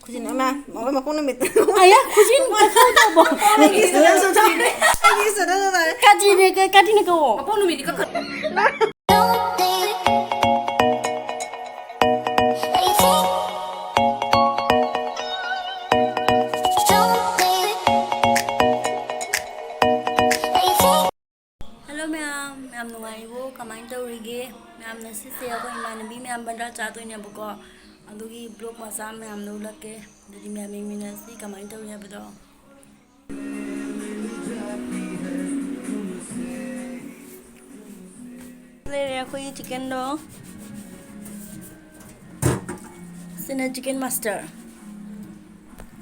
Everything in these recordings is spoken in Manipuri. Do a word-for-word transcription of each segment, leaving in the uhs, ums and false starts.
ꯈꯨꯖꯤꯟ ꯑꯃ, ꯃꯈꯣꯏ ꯃꯄꯣꯛ ꯅꯨꯃꯤꯠ꯫ ꯑꯌꯥ, ꯈꯨꯖꯤꯟ ꯀꯛꯊꯣꯛꯇꯧꯕ꯫ ꯑꯩꯒꯤ ꯏꯁꯇꯨꯗꯦꯟꯁꯨ ꯇꯧꯔꯦ꯫ ꯑꯩꯒꯤ ꯏꯁꯇꯨꯗꯦꯟꯁꯨ ꯇꯧꯔꯦ꯫ ꯀꯥꯇꯤꯅꯦ, ꯀ-, ꯀꯥꯇꯤꯅꯦ ꯀꯛꯑꯣ꯫ ꯃꯄꯣꯛ ꯅꯨꯃꯤꯠꯅꯤ ꯀꯛꯈꯠ-꯫ Hello ꯃꯌꯥꯝ, ꯃꯌꯥꯝ ꯅꯨꯡꯉꯥꯏꯔꯤꯕꯣ? ꯀꯃꯥꯏꯅ ꯇꯧꯔꯤꯒꯦ? ꯃꯌꯥꯝꯅ ꯁꯤꯁꯦ ꯑꯩꯈꯣꯏ ꯏꯃꯥꯟꯅꯕꯤ ꯃꯌꯥꯝ ꯕꯟꯗ꯭ꯔꯥ ꯆꯥꯗꯣꯏꯅꯦꯕꯀꯣ, ꯑꯗꯨꯒꯤ vlog ꯃꯆꯥ ꯃꯌꯥꯝꯗꯣ ꯎꯠꯂꯛꯀꯦ꯫ ꯑꯗꯨꯗꯤ ꯃꯌꯥꯝ ꯌꯦꯡꯃꯤꯟꯅꯁꯤ ꯀꯃꯥꯏꯅ ꯇꯧꯔꯤ ꯍꯥꯏꯕꯗꯣ꯫ ꯂꯩꯔꯦ ꯑꯩꯈꯣꯏꯒꯤ chickenꯗꯣ꯫ ꯁꯤꯅ chicken master꯫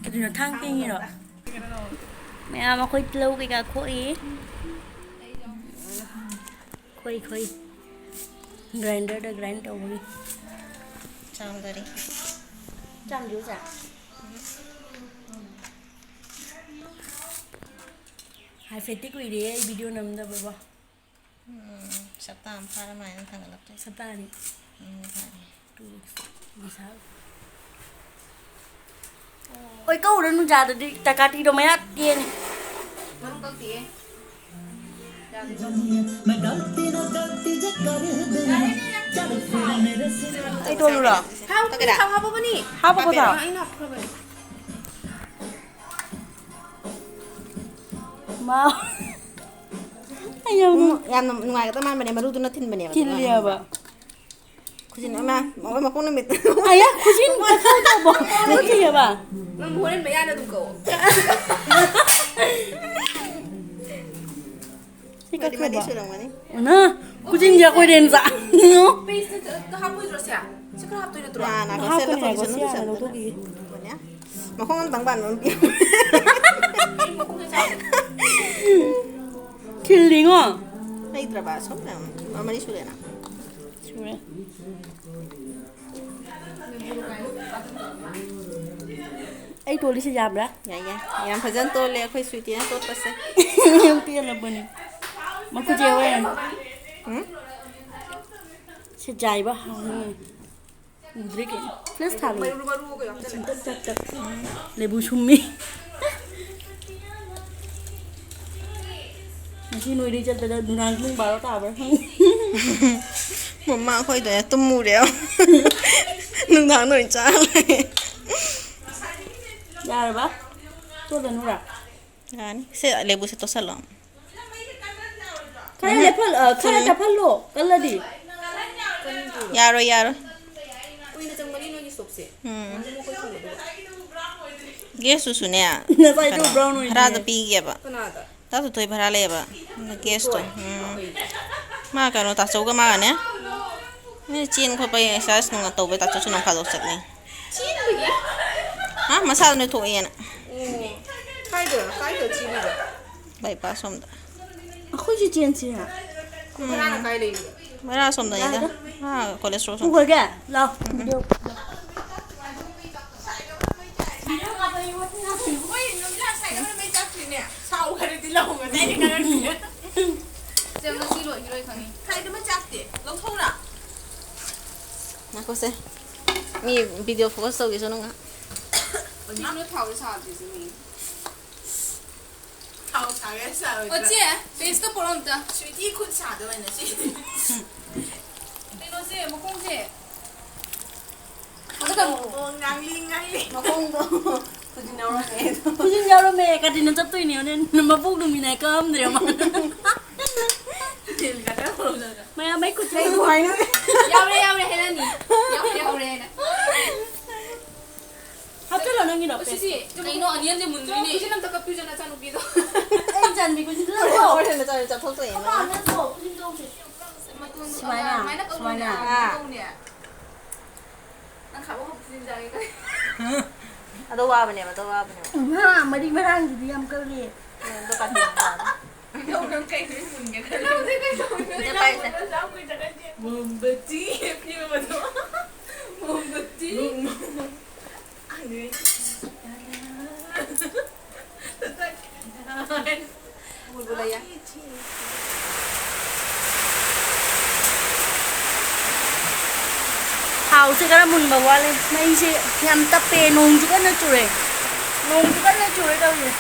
ꯀꯔꯤꯅꯣ, ꯊꯥꯡ ꯇꯤꯡꯉꯤꯔꯣ? ꯃꯌꯥꯝ ꯑꯩꯈꯣꯏ ꯇꯤꯜꯍꯧ ꯀꯩꯀꯥ ꯈꯣꯛꯏ꯫ ꯈꯣꯏ, ꯈꯣꯏ꯫ Grinderꯗ grind ꯇꯧꯕꯒꯤ꯫ ꯆꯥꯝꯗꯔꯤ꯫ ꯆꯥꯝꯗ꯭ꯔꯤꯕꯣ ꯆꯦ? ꯍꯥꯏꯐꯦꯠꯇꯤ ꯀꯨꯏꯔꯦ ꯑꯩ video ꯅꯝꯗꯕꯀꯣ꯫ ꯎꯝ, ꯁꯞꯇꯥ ꯑꯃ ꯐꯥꯔ ꯃꯥꯜꯂꯦ ꯅꯪ ꯊꯥꯡꯒꯠꯂꯛꯇ꯭ꯔꯤꯁꯦ꯫ ꯁꯞꯇꯥ ꯑꯅꯤ꯫ ꯎꯝ, ꯐꯔꯦ꯫ Two weeks꯫ ꯉꯁꯥꯏ꯫ ꯑꯣꯏ, ꯀꯧꯔꯅꯨ ꯖꯥꯗꯨꯗꯤ, ꯇꯀꯥꯇꯤꯗꯣ ꯃꯌꯥ ꯇꯦꯟꯅꯤ꯫ ꯃꯔꯨꯝ ꯀꯛꯇꯤꯌꯦ꯫ ꯑꯩ ꯇꯣꯜꯂꯨꯔꯣ? ꯍꯥꯎ, ꯀꯩꯗ? ꯍꯥꯎ, ꯄꯀꯣ ꯊꯥꯎ꯫ ꯑꯩꯅ ꯍꯥꯞꯈ꯭ꯔꯕꯅꯦ꯫ ꯃꯥ꯫ ꯑꯩ ꯌꯥꯝ ꯎꯝ, ꯌꯥꯝꯅ ꯅꯨꯡꯉꯥꯏꯒꯗꯕ ꯃꯥꯟꯕꯅꯦ, ꯃꯔꯨꯗꯨꯅ ꯊꯤꯟꯕꯅꯦꯕ꯫ ꯊꯤꯜꯂꯤꯑꯕ꯫ ꯈꯨꯖꯤꯟ ꯑꯃ, ꯃ-, ꯃꯄꯣꯛ ꯅꯨꯃꯤꯠ꯫ ꯑꯌꯥ, ꯈꯨꯖꯤꯟ ꯀꯛꯊꯣꯛꯇꯧꯕ꯫ ꯅꯠꯇꯤꯌꯦꯕ꯫ ꯅꯪ ꯍꯣꯔꯦꯟ ꯃꯌꯥꯅ ꯑꯗꯨꯝ ꯀꯛꯑꯣ꯫ ꯁꯤ ꯃꯔꯤ, ꯃꯔꯤ ꯀꯛꯊꯣꯛꯄ꯫ ꯁꯨꯔꯝꯒꯅꯤ꯫ ꯑꯣꯅ, ꯈꯨꯖꯤꯟꯁꯦ ꯑꯩꯈꯣꯏ ꯔꯦꯟꯖ꯫ Paste ꯍꯥꯞꯄꯣꯏꯗ꯭ꯔꯣ ꯁꯦ? ꯁꯤ ꯈꯔ ꯍꯥꯞꯇꯣꯏ ꯅꯠꯇ꯭ꯔꯣ? ꯌꯥꯅ ꯍꯥꯞꯀꯅꯤ ꯀꯛꯁꯜꯂ ꯍꯥꯏꯀꯣ, ꯁꯤ ꯊꯝꯖꯤꯜꯂꯨ, ꯍꯥꯟꯅ ꯊꯝꯖꯤꯜꯂꯨ꯫ ꯂꯧꯊꯣꯛꯈꯤꯒꯦ꯫ ꯃꯈꯣꯡ ꯑꯝꯇꯪ ꯄꯥꯟꯕ ꯑꯃ ꯄꯤꯌꯨ꯫ ꯊꯤꯜꯂꯤꯉꯣ꯫ ꯂꯩꯇ꯭ꯔꯕ? ꯁꯣꯝꯗ ꯃꯔꯤ ꯁꯨꯔꯦꯅ꯫ ꯁꯨꯔꯦ꯫ ꯑꯩ ꯇꯣꯜꯂꯤꯁꯦ ꯌꯥꯕ꯭ꯔꯥ? ꯌꯥꯏ, ꯌꯥꯏ꯫ ꯌꯥꯝ ꯐꯖꯅ ꯇꯣꯜꯂꯦ ꯑꯩꯈꯣꯏ ꯁ꯭ꯋꯤꯇꯤꯅ ꯇꯣꯠꯄꯁꯦ꯫ ꯌꯥꯝ ꯄꯦꯜꯂꯕꯅꯤ꯫ ꯃꯈꯨꯠꯁꯦ ꯍꯣꯔꯦꯟ꯫ ꯎꯝ? ꯁꯤ ꯆꯥꯏꯕ ꯍꯥꯎꯅꯤ꯫ ꯎꯗ꯭ꯔꯦ ꯀꯩꯅꯣ꯫ ꯐ꯭ꯂꯦꯁ ꯊꯥꯜꯂꯣ꯫ ꯃꯔꯨ, ꯃꯔꯨ ꯑꯣꯏꯒ ꯌꯥꯝ ꯆꯠꯂꯦ꯫ ꯇꯛ, ꯇꯛ, ꯇꯛ꯫ ꯂꯦꯕꯨ ꯁꯨꯝꯃꯤ꯫ ꯉꯁꯤ ꯅꯣꯏꯗꯩ ꯆꯠꯄꯗ ꯅꯨꯡꯗꯥꯡ ꯄꯨꯡ ꯕꯥꯔꯣ ꯇꯥꯕ꯭ꯔꯥ ꯈꯪꯗꯦ꯫ ꯃꯃꯥ ꯑꯩꯈꯣꯏꯗꯅꯦ ꯇꯨꯝꯃꯨꯔꯦ꯫ ꯅꯨꯡꯗꯥꯡꯗ ꯑꯣꯏꯅ ꯆꯥꯔ ꯂꯩ꯫ ꯌꯥꯔꯕ? ꯇꯣꯠꯂꯅꯨꯔꯥ? ꯌꯥꯅꯤ꯫ ꯁꯦ, ꯂꯦꯕꯨꯁꯦ ꯇꯣꯠꯁꯜꯂꯣ꯫ ꯈꯔ ꯎꯝ꯫ ꯂꯦꯞꯍꯜ-, ꯑ, ꯈꯔ ꯎꯝ꯫ ꯇꯞꯍꯜꯂꯣ, ꯀꯜꯂꯗꯤ꯫ ꯌꯥꯔꯣꯏ, ꯌꯥꯔꯣꯏ꯫ ꯀꯨꯏꯅ ꯆꯪꯕꯅꯤ ꯅꯣꯏꯒꯤ ꯁꯣꯞꯁꯦ꯫ ꯎꯝ꯫ ꯃꯈꯣꯏ ꯊꯣꯡꯕꯗꯣ꯫ ꯒꯦꯁꯇꯨꯁꯨꯅꯦ, ꯉꯁꯥꯏꯗꯣ ꯀꯩꯅꯣ, brown ꯑꯣꯏꯗ꯭ꯔꯤꯉꯩ꯫ ꯚꯔꯥꯗ ꯄꯤꯒꯦꯕ꯫ ꯀꯅꯥꯗ? ꯇꯥ ꯊꯣꯏꯊꯣꯏ ꯚꯔꯥ ꯂꯩꯌꯦꯕ꯫ ꯑꯗ ꯒꯦꯁꯇꯣ꯫ ꯊꯣꯏ? ꯎꯝ꯫ ꯀꯩꯒꯤ? ꯃꯥ ꯀꯩꯅꯣ, ꯇꯥꯆꯧꯒ ꯃꯥꯒꯅꯦ꯫ ꯃꯤ ꯆꯦꯟ ꯈꯣꯠꯄ exercise ꯅꯨꯡ ꯇꯧꯕꯩ ꯇꯥꯆꯧꯁꯨ ꯅꯣꯡ ꯐꯥꯗꯣꯛ ꯆꯠꯂꯤ꯫ ꯆꯦꯟꯕꯒꯤ? ꯍꯥ? ꯃꯁꯥꯗ ꯅꯣꯏꯊꯣꯛꯑꯦꯅ꯫ ꯑꯣ꯫ ꯀꯥꯏꯗ? ꯀꯥꯏꯗ ꯆꯦꯜꯂꯤꯕ? ꯕꯥꯏꯄꯥꯁ ꯁꯣꯝꯗ꯫ ꯑꯩꯈꯣꯏꯁꯨ ꯆꯦꯟꯁꯤꯔꯥ? ꯎꯝ꯫ ꯚꯔꯥꯅ ꯀꯥꯏ ꯂꯩꯔꯤꯕ? ꯚꯔꯥ ꯁꯣꯝꯗꯅꯤꯗ꯫ ꯌꯥꯏꯗ꯫ ꯑꯥ, ꯀꯣꯂꯦꯖ ꯔꯣꯗ ꯁꯣꯝꯗ꯫ ꯄꯨꯈ꯭ꯔꯒꯦ? ꯂꯥꯎ꯫ ꯎꯝ꯫ ꯚꯤꯗꯤꯑꯣ꯫ ꯃꯣꯏ ꯅꯨꯃꯤꯗꯥꯡ ꯁ꯭ꯋꯥꯏꯗ ꯃꯩ ꯆꯥꯛꯇ꯭ꯔꯤꯅꯦ꯫ ꯁꯥꯎ ꯈꯔꯗꯤ ꯂꯧ ꯉꯁꯥꯏꯗꯤ ꯀꯥꯔꯛꯇ꯭ꯔꯤꯅꯦ꯫ ꯆꯦ, ꯉꯁꯤ ꯂꯣꯏꯈꯤꯔꯣꯏ ꯈꯪꯉꯤ꯫ ꯁ꯭ꯋꯥꯏꯗ ꯃꯩ ꯆꯥꯛꯇꯦ꯫ ꯂꯧꯊꯣꯛꯎꯔꯥ? ꯉꯥꯏꯈꯣꯁꯦ꯫ ꯃꯤ ꯚꯤꯗꯤꯑꯣ focus ꯇꯧꯒꯦꯁꯅꯨ ꯉꯥꯏꯍꯥꯛ꯫ ꯍꯧꯖꯤꯛ ꯅꯣꯏ ꯊꯥꯎꯁꯦ ꯁꯥꯗ꯭ꯔꯤꯁꯦ ꯃꯤ꯫ ꯊꯥꯎ ꯁꯥꯒꯦ ꯁꯥꯔꯣꯏꯗ꯭ꯔꯥ? ꯑꯣ, ꯆꯦ, ꯄꯦꯁꯇꯣ ꯄꯣꯔꯛꯑꯣ ꯑꯝꯇ꯫ ꯁ꯭ꯋꯤꯇꯤ ꯈꯨꯠ ꯁꯥꯗꯣꯏꯅꯦ ꯁꯤ꯫ ꯀꯩꯅꯣꯁꯦ, ꯃꯈꯣꯡꯁꯦ꯫ ꯑꯗꯨꯒ ꯑꯣ, ꯑꯣ, ꯉꯥꯡꯂꯤ, ꯉꯥꯡꯂꯤ꯫ ꯃꯈꯣꯡꯗꯣ ꯈꯨꯖꯤꯟ ꯌꯥꯎꯔꯝꯃꯦ꯫ ꯈꯨꯖꯤꯟ ꯌꯥꯎꯔꯝꯃꯦ, ꯀꯥꯇꯤꯅ ꯆꯠꯇꯣꯏꯅꯦ ꯍꯣꯔꯦꯟ꯫ ꯃꯕꯨꯛ ꯅꯨꯃꯤꯠ ꯅꯥꯏ ꯀꯛꯑꯝꯗ꯭ꯔꯦ ꯃꯥ꯫ ꯅꯦꯜ ꯀꯠꯇꯔ ꯄꯣꯔꯛꯎꯗꯅ꯫ ꯃꯌꯥꯝ ꯑꯩ ꯈꯨꯠꯁꯦ꯫ ꯀꯩꯕꯨ ꯍꯥꯏꯅꯣ? ꯌꯥꯎꯔꯦ, ꯌꯥꯎꯔꯦ ꯍꯥꯏꯔꯅꯤ꯫ ꯌꯥꯎꯔꯦ, ꯌꯥꯎꯔꯦ ꯍꯥꯏꯅ꯫ ꯍꯥꯞꯆꯜꯂꯣ ꯅꯪꯒꯤꯗꯣ, ꯑꯣ, ꯁꯤꯁꯤ, ꯄꯦꯁꯇꯣ꯫ ꯀꯩꯅꯣ, onion ꯁꯦ ꯃꯨꯟꯗ꯭ꯔꯤꯅꯦ꯫ ꯈꯨꯖꯤꯟ ꯑꯝꯇ ꯀꯛꯄꯤꯌꯨꯗ ꯅꯆꯥꯅꯨꯄꯤꯗꯣ꯫ ꯑꯩ ꯏꯆꯥꯅꯨꯄꯤ ꯈꯨꯖꯤꯟ ꯂꯧꯊꯣꯛ꯫ ꯍꯣꯔꯦꯟ ꯅꯆꯥꯅꯨꯄꯤ ꯆꯥꯊꯣꯛꯇꯣꯏꯅꯦ꯫ ꯃꯄꯥꯟꯗ ꯊꯣꯛ, ꯈꯨꯖꯤꯟ ꯂꯧꯊꯣꯛ꯫ ꯃꯇꯣꯟꯗꯣ ꯁꯨꯃꯥꯏꯅ, ꯑꯗꯨꯃꯥꯏꯅ ꯀꯛꯎꯅꯦ, ꯁꯨꯃꯥꯏꯅ꯫ ꯑꯥ꯫ ꯀꯛꯎꯅꯦ꯫ ꯅꯪ ꯈꯥꯕ ꯈꯣꯠꯄ ꯈꯨꯖꯤꯟ ꯆꯥꯒꯦ ꯈꯜꯂꯤ꯫ ꯑꯗꯣ ꯋꯥꯕꯅꯦꯕ, ꯑꯗꯣ ꯋꯥꯕꯅꯦꯕ꯫ ꯉꯥ ꯃꯔꯤ ꯃꯔꯥꯡꯒꯤꯗꯤ ꯌꯥꯝ ꯀꯜꯂꯤ꯫ ꯅꯪꯗꯣ ꯀꯥꯇꯤꯟ ꯄꯥꯝꯃꯤ꯫ ꯅꯪ ꯀꯩꯅꯣ ꯃꯨꯟꯒꯦ ꯈꯜꯂꯤ꯫ ꯅꯪꯁꯦ ꯀꯩꯗꯧꯔꯤꯅꯣ? ꯁꯤꯗ ꯄꯥꯏꯁꯦ꯫ ꯃꯣꯝꯕꯇꯤ ꯄꯤꯕꯗꯣ꯫ ꯃꯣꯝꯕꯇꯤ꯫ ꯊꯥꯎꯁꯦ ꯈꯔ ꯃꯨꯟꯕ ꯋꯥꯠꯂꯦ꯫ ꯃꯩꯁꯦ ꯌꯥꯝ ꯇꯞꯄꯦ꯫ ꯅꯣꯡꯁꯨ ꯀꯟꯅ ꯆꯨꯔꯦ꯫ ꯅꯣꯡꯁꯨ ꯀꯟꯅ ꯆꯨꯔꯦ ꯇꯧꯔꯤꯁꯦ꯫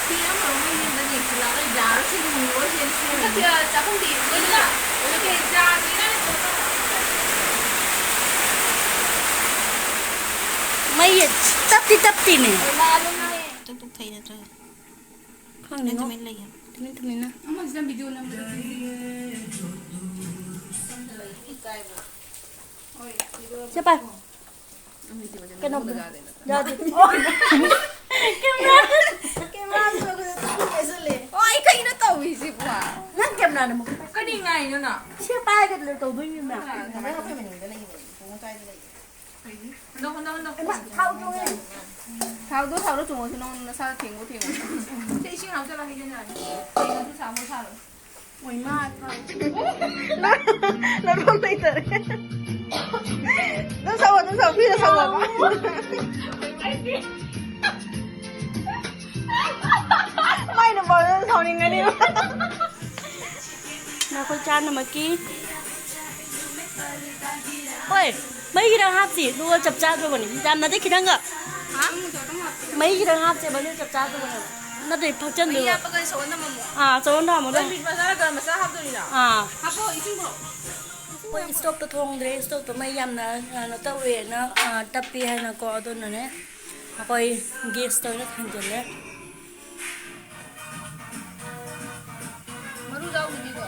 ꯐꯤ ꯑꯃ ꯃꯣꯏ ꯌꯨꯝꯗ ꯅꯦꯛꯁꯤꯜꯂꯛꯑꯒ ꯌꯥꯔꯣꯏ, ꯁꯤ ꯅꯨꯡ ꯂꯣꯏ ꯆꯦꯟ ꯊꯣꯛꯑꯅꯤ꯫ ꯃꯊꯛꯇ ꯆꯥꯛꯈꯨꯝꯗꯤ ꯂꯣꯏꯅ ꯀꯩ ꯌꯥꯗ꯭ꯔꯤꯔꯥ? ꯃꯩ ꯇꯞꯇꯤ ꯇꯞꯇꯤꯅꯦ꯫ ꯇꯨꯛ ꯇꯨꯛ ꯊꯩ ꯅꯠꯇ꯭ꯔꯒ? ꯈꯪꯗꯦꯉꯣ꯫ ꯇꯨꯃꯤꯟ ꯂꯩꯌꯦ꯫ ꯇꯨꯃꯤꯟ ꯇꯨꯃꯤꯟꯅ꯫ ꯑꯃꯁꯤꯅ ꯚꯤꯗꯤꯑꯣ ꯅꯝꯕꯗ ꯏꯀꯥꯏꯕ꯭ꯔꯥ? ꯁꯦ ꯄꯥꯏ꯫ ꯀꯩꯅꯣ ꯌꯥꯗꯦ꯫ ꯀꯦꯃꯦꯔꯥ꯫ ꯀꯦꯃꯦꯔꯥꯁꯨ ꯑꯩꯈꯣꯏꯗ ꯇꯞꯅ ꯄꯥꯏꯁꯜꯂꯦ꯫ ꯑꯣ, ꯑꯩ ꯀꯩꯅꯣ ꯇꯧꯔꯤꯁꯤꯕꯣ? ꯅꯪ ꯀꯦꯃꯦꯔꯥꯅ ꯃꯈꯨꯠ ꯄꯥꯏꯁꯜꯂꯦ꯫ ꯀꯔꯤ ꯉꯥꯏꯅꯣ ꯅꯪ? ꯁꯤ ꯄꯥꯏꯔꯒ ꯇꯧꯗꯣꯏꯅꯤꯅ꯫ ꯀꯅꯥ, ꯀꯅꯥ? ꯑꯩꯈꯣꯏ ꯃꯅꯤꯡꯗ ꯂꯩꯕꯅꯦ, ꯄꯨꯡ ꯀꯥꯏꯗ ꯂꯩꯒꯦ? ꯍꯟꯗꯣ, ꯍꯟꯗꯣ, ꯍꯟꯗꯣ꯫ ꯍꯩꯃꯥ, ꯊꯥꯎ ꯆꯣꯡꯉꯦ꯫ ꯊꯥꯎꯗꯣ, ꯊꯥꯎꯗꯣ ꯆꯣꯡꯉꯁꯨ ꯅꯪ ꯅꯁꯥꯗ ꯊꯦꯡꯉꯣ, ꯊꯦꯡꯉꯣ꯫ ꯁꯦ, ꯏꯁꯤꯡ ꯍꯥꯞꯆꯜꯂꯣ, ꯍꯩꯖꯤꯟ ꯌꯥꯅꯤ꯫ ꯊꯦꯡꯉꯁꯨ ꯁꯥꯕ ꯁꯥꯔꯣ꯫ ꯑꯣꯏꯃꯥ, ꯊꯥꯎ꯫ ꯂꯧꯐꯝ ꯂꯩꯇꯔꯦ꯫ ꯑꯗꯨꯝ ꯁꯧꯑꯣ, ꯑꯗꯨꯝ ꯁꯧꯑꯣ, ꯐꯤꯗ ꯁꯧꯑꯣꯕ꯫ ꯃꯥꯏ ꯅꯨꯄꯥꯗꯣ ꯑꯗꯨꯝ ꯁꯥꯎꯅꯤꯡꯒꯅꯤꯕ꯫ ꯅꯈꯣꯏ ꯆꯥꯅꯃꯛꯀꯤ꯫ ꯍꯣꯏ, ꯃꯍꯤ ꯈꯤꯇꯪ ꯍꯥꯞꯁꯤ, ꯑꯗꯨꯒ ꯆꯞ ꯆꯥꯗ꯭ꯔꯕꯅꯤ꯫ ꯌꯥꯝꯅꯗꯤ ꯈꯤꯇꯪꯒ꯫ ꯍꯥ? ꯃꯍꯤ ꯈꯤꯇꯪ ꯍꯥꯞꯁꯦꯕ, ꯑꯗꯨ ꯆꯞ ꯆꯥꯗ꯭ꯔꯕꯅꯦꯕ꯫ ꯅꯠꯇ꯭ꯔꯗꯤ ꯐꯛꯆꯟꯗꯣꯏꯕ꯫ ꯃꯍꯤ ꯍꯥꯞꯄꯒ ꯁꯧꯍꯟ ꯊꯝꯃꯝꯃꯣ꯫ ꯑꯥ, ꯁꯧꯍꯟ ꯊꯝꯃꯣ, ꯍꯣꯏ, ꯑꯗꯨꯝ꯫ ꯃꯤꯠ ꯃꯁꯥꯂꯥꯒ ꯃꯆꯥ ꯍꯥꯞꯇꯣꯏꯅꯤꯅ꯫ ꯑꯥ꯫ ꯍꯥꯞꯄꯣ, ꯏꯁꯤꯡ ꯄꯨꯔꯛꯑꯣ꯫ ꯑꯩꯈꯣꯏ ꯏꯁꯇꯣꯞꯇꯣ ꯊꯣꯡꯗ꯭ꯔꯦ, ꯏꯁꯇꯣꯞꯇꯣ ꯃꯩ ꯌꯥꯝꯅ ꯀꯩꯅꯣ ꯇꯧꯋꯦꯅ, ꯑꯥ, ꯇꯞꯄꯤ ꯍꯥꯏꯅꯀꯣ, ꯑꯗꯨꯅꯅꯦ ꯑꯩꯈꯣꯏ ꯒꯦꯁꯇ ꯑꯣꯏꯅ ꯊꯥꯡꯖꯜꯂꯦ꯫ ꯃꯔꯨ ꯌꯥꯎꯗꯕꯤꯀꯣ꯫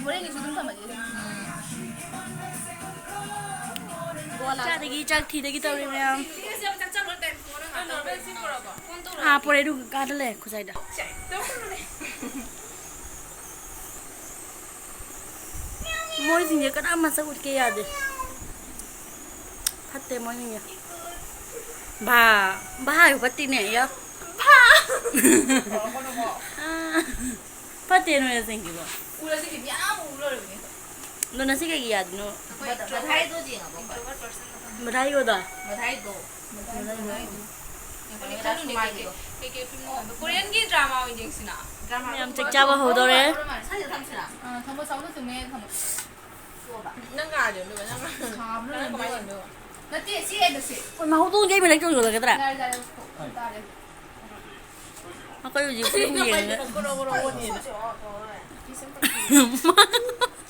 ꯍꯣꯔꯦꯟꯒꯤꯁꯨ ꯑꯗꯨꯝ ꯊꯝꯃꯁꯦ꯫ ꯆꯥꯗꯒꯤ ꯆꯥꯛ ꯊꯤꯗꯒꯤ ꯇꯧꯔꯤ ꯃꯌꯥꯝ꯫ ꯑꯥ, ꯄꯣꯔꯛꯑꯦ, ꯑꯗꯨꯒ ꯀꯥꯗ ꯂꯩꯔꯦ, ꯈꯨꯖꯥꯏꯗ꯫ ꯃꯣꯏꯁꯤꯡꯁꯦ ꯀꯅꯥꯝ ꯃꯁꯛ ꯎꯠꯀꯦ ꯌꯥꯗꯦ꯫ ꯐꯠꯇꯦ ꯃꯣꯏꯁꯤꯡꯁꯦ꯫ ꯚꯥ, ꯚꯥ ꯍꯥꯏꯕ ꯐꯠꯇꯦꯅꯦ, ꯌꯥ꯫ ꯚꯥ꯫ ꯑꯥ, ꯐꯠꯇꯦ ꯅꯣꯏ ꯑꯁꯦꯡꯀꯤꯕꯣ꯫ ꯎꯔꯁꯤ ꯃꯌꯥꯝ ꯎ ꯂꯣꯏꯔꯕꯅꯦ꯫ ꯑꯗꯣ ꯉꯁꯤ ꯀꯩꯒꯤ ꯌꯥꯗ꯭ꯔꯤꯅꯣ? ꯑꯩꯈꯣꯏ ꯃꯊꯥꯏꯗꯣ ꯌꯦꯡꯉꯕ? ꯃꯊꯥꯏꯗꯣ? ꯃꯊꯥꯏꯗꯣ꯫ ꯃꯊꯥꯏꯗꯣ꯫ ꯀꯩꯀꯩ ꯐꯤꯂꯝ ꯅꯨꯡꯉꯥꯏꯕ? ꯀꯣꯔꯤꯌꯟꯒꯤ ꯗ꯭ꯔꯃꯥ ꯑꯣꯏꯅ ꯌꯦꯡꯁꯤꯅ꯫ ꯗ꯭ꯔꯃꯥ ꯃꯌꯥꯝ ꯆꯥꯛ ꯆꯥꯕ ꯍꯧꯗꯧꯔꯦ꯫ ꯁ꯭ꯋꯥꯏꯗ ꯊꯝꯁꯤꯔꯥ? ꯑꯥ, ꯊꯝꯃꯣ, ꯁꯥꯎꯟꯗꯣ ꯆꯨꯝꯃꯦ, ꯊꯝꯃꯣ꯫ ꯅꯪ ꯉꯥꯏꯗꯣꯏꯅꯣ, ꯅꯪ ꯉꯥꯏ-, ꯁꯥꯕꯅ ꯅꯪ ꯀꯃꯥꯏꯅ ꯂꯣꯏꯗꯣꯏꯅꯣ? ꯅꯠꯇꯦ, ꯁꯤ ꯑꯩꯗꯣ ꯁꯤ꯫ ꯃꯍꯧꯗꯣꯡ ꯌꯩꯕ ꯅꯪ ꯆꯣꯡꯁꯤꯜꯂꯒꯗ꯭ꯔꯥ? ꯌꯥꯔꯦ, ꯌꯥꯔꯦ, ꯇꯥꯔꯦ꯫ ꯑꯩꯈꯣꯏ ꯍꯧꯖꯤꯛ ꯐꯤꯂꯝ ꯌꯦꯡꯉꯒ꯫ ꯒꯣꯔꯣ ꯒꯣꯔꯣ ꯑꯣꯟꯅꯤ꯫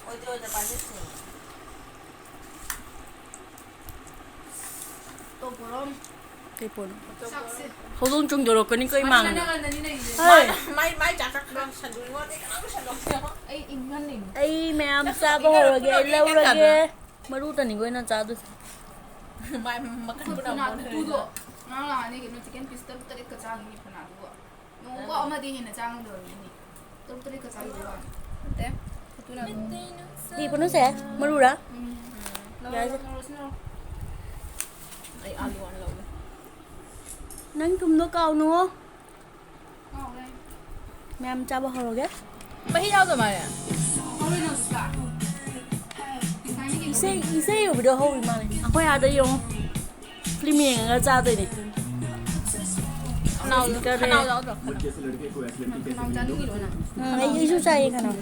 ꯑꯣꯏꯗ ꯑꯣꯏꯗ ꯄꯥꯏꯖꯁꯅꯨ꯫ ꯇꯣꯛꯄ꯭ꯔꯣ? ꯀꯩ ꯄꯣꯠꯅꯣ? ꯆꯥꯛꯁꯦ꯫ ꯍꯧꯗꯣꯡ ꯆꯣꯡꯗꯣꯔꯛꯀꯅꯤꯀꯣ ꯏꯃꯥꯡꯗ꯫ ꯃꯥꯅ ꯅꯪ ꯉꯟꯅꯅꯤ ꯂꯩꯔꯤꯁꯦ꯫ ꯍꯣꯏ꯫ ꯃꯥꯏ, ꯃꯥꯏ ꯆꯥꯛ ꯈꯔ ꯁꯟꯗꯣꯛꯏꯉꯣ, ꯑꯩ ꯀꯅꯥꯝ ꯁꯟꯗꯣꯛꯇꯦꯉꯣ꯫ ꯑꯩ ꯏꯪꯍꯟꯅꯤꯡꯉꯤ꯫ ꯑꯩ ꯃꯌꯥꯝ ꯆꯥꯕ ꯍꯧꯔꯒꯦ, ꯑꯩ ꯂꯧꯔꯒꯦ꯫ ꯃꯔꯨꯇꯅꯤꯀꯣ ꯑꯩꯅ ꯆꯥꯗꯣꯏꯁꯦ꯫ ꯃꯥꯏ ꯃꯈꯟ ꯑꯩꯈꯣꯏ ꯄꯨꯝꯅꯃꯛ ꯐꯅꯥꯠꯇꯨꯗꯣ ꯄꯨꯔꯦ꯫ ꯉꯔꯥꯡ ꯂꯥꯛꯑꯅꯤ ꯀꯩꯅꯣ, ꯆꯤꯛꯀꯟ ꯄꯤꯁ ꯇꯔꯨꯛ ꯇꯔꯦꯠꯀ ꯆꯥꯈꯤꯅꯤ ꯐꯅꯥꯠꯇꯨꯕꯣ꯫ ꯅꯣꯡꯃ ꯑꯃꯗꯤ ꯍꯦꯟꯅ ꯆꯥ ꯉꯝꯗꯕ ꯃꯤꯅꯤ꯫ ꯇꯔꯨꯛ ꯇꯔꯦꯠꯀ ꯆꯥꯈꯤꯕ ꯋꯥꯅꯤ꯫ ꯅꯠꯇꯦ꯫ ꯐꯣꯇꯣꯅ ꯑꯗꯨꯝ ꯀꯩꯅꯣꯁꯦ? ꯃꯔꯨꯔꯥ? ꯎꯝ꯫ ꯂꯧꯔꯣ, ꯌꯥꯏꯁꯦ꯫ ꯂꯧꯔꯣ, ꯂꯧꯔꯣ, ꯂꯧꯔꯣ꯫ ꯑꯩ ꯑꯥꯂꯨ ꯍꯥꯟꯅ ꯂꯧꯒꯦ꯫ ꯅꯪ ꯊꯨꯝꯗꯣ ꯀꯥꯎꯅꯨ꯫ ꯀꯥꯎꯔꯦ꯫ ꯃꯌꯥꯝ ꯆꯥꯕ ꯍꯧꯔꯒꯦ꯫ ꯃꯍꯤ ꯌꯥꯎꯗ ꯃꯥꯜꯂꯦ꯫ ꯍꯧꯔꯦ ꯅꯪ ꯆꯥ꯫ ꯏꯁꯩ, ꯏꯁꯩ ꯎꯕꯤꯗꯣ ꯍꯧꯔꯤ ꯃꯥꯜꯂꯦ꯫ ꯑꯩꯈꯣꯏ ꯑꯥꯗ ꯌꯦꯡꯉꯣ꯫ ꯐꯤꯂꯝ ꯌꯦꯡꯉꯒ ꯆꯥꯗꯣꯏꯅꯦ꯫ ꯈꯅꯥꯎ, ꯈꯅꯥꯎ ꯌꯥꯎꯗ꯭ꯔꯣ? ꯈꯅꯥꯎ ꯆꯥꯅꯤꯡꯉꯤꯔꯣ ꯅꯪ? ꯎꯝ, ꯑꯩ, ꯑꯩꯁꯨ ꯆꯥꯏꯌꯦ ꯈꯅꯥꯎ꯫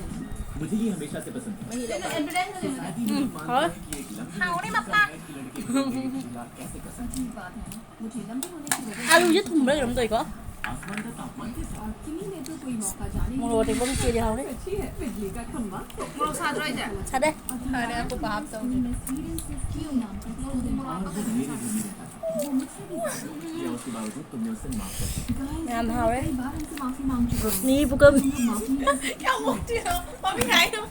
ꯃꯍꯤ ꯂꯩꯕ꯫ ꯎꯝ, ꯍꯥꯎꯋꯦ꯫ ꯍꯥꯎꯅꯤ ꯃꯄꯥ꯫ ꯑꯂꯨꯁꯦ ꯊꯨꯝꯕ꯭ꯔꯥ ꯀꯩꯅꯣꯝ ꯇꯧꯏꯀꯣ꯫ ꯃꯣꯔꯣꯛ ꯑꯇꯦꯛꯄ ꯑꯃ ꯆꯦꯜꯂꯤ, ꯍꯥꯎꯅꯤ꯫ ꯃꯣꯔꯣꯛ ꯁꯥꯗ꯭ꯔꯣ ꯑꯩꯁꯦ? ꯁꯥꯗꯦ꯫ ꯐꯔꯦ, ꯑꯀꯨꯞꯄ ꯍꯥꯞꯇꯧꯁꯦ꯫ ꯃꯣꯔꯣꯛꯇꯤ ꯃꯣꯔꯣꯛ ꯍꯥꯞꯄꯒ ꯑꯗꯨꯝ ꯁꯥꯗ꯭ꯔꯣ? ꯌꯥꯝ ꯍꯥꯎꯔꯦ꯫ ꯔꯣꯁꯅꯤ ꯄꯨꯀꯝ꯫ ꯀꯌꯥꯝ ꯑꯣꯛꯇ꯭ꯔꯤꯅꯣ? ꯃꯃꯤꯡ ꯍꯥꯏꯅꯣ꯫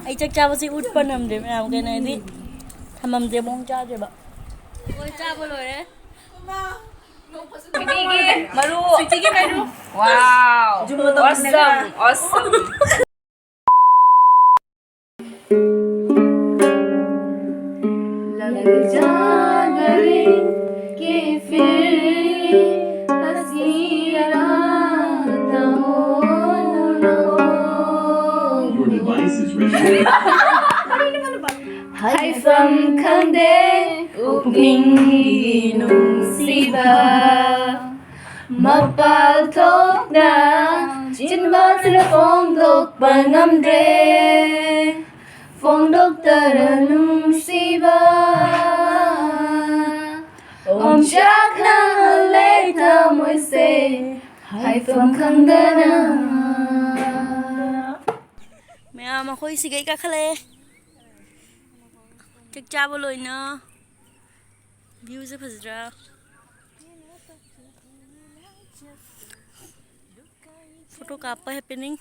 ꯑꯩ ꯆꯥꯛ ꯆꯥꯕꯁꯤ ꯎꯠꯄ ꯅꯝꯗ꯭ꯔꯦ ꯃꯌꯥꯝ, ꯀꯩꯅꯣ ꯍꯥꯏꯗꯤ ꯊꯝꯃꯝꯗ꯭ꯔꯦ, ꯃꯑꯣꯡ ꯆꯥꯗ꯭ꯔꯦꯕ꯫ ꯍꯣꯏ, ꯆꯥꯕ ꯂꯣꯏꯔꯦ꯫ ꯁ꯭ꯋꯤꯇꯤꯒꯤ ꯃꯔꯨ꯫ ꯁ꯭ꯋꯤꯇꯤꯒꯤ ꯃꯔꯨ꯫ Wow. Awesome, awesome. लग जा गले के फिर हंसी रात हो ना हो। Your device is ready. ꯍꯥꯏꯐꯝ ꯈꯪꯗꯦ ꯄꯨꯛꯅꯤꯡꯒꯤ ꯅꯨꯡꯁꯤꯕ, ꯃꯄꯥꯜ ꯊꯣꯛꯅ ꯆꯤꯟꯕꯥꯜꯁꯤꯗ ꯐꯣꯡꯗꯣꯛꯄ ꯉꯝꯗ꯭ꯔꯦ, ꯐꯣꯡꯗꯣꯛꯇꯔ ꯅꯨꯡꯁꯤꯕ, ꯑꯣꯝꯆꯥꯛꯅꯍꯜꯂꯦ ꯊꯃꯣꯏꯁꯦ ꯍꯥꯏꯐꯝ ꯈꯪꯗꯅ꯫ ꯃꯌꯥꯝ ꯑꯩꯈꯣꯏ ꯁꯤꯒꯩ ꯀꯥꯈꯠꯂꯛꯑꯦ꯫ ꯆꯥꯛ ꯆꯥꯕ ꯂꯣꯏꯅ꯫ Viewꯁꯦ ꯐꯖꯗ꯭ꯔꯥ? Photo ꯀꯥꯞꯄ happening꯫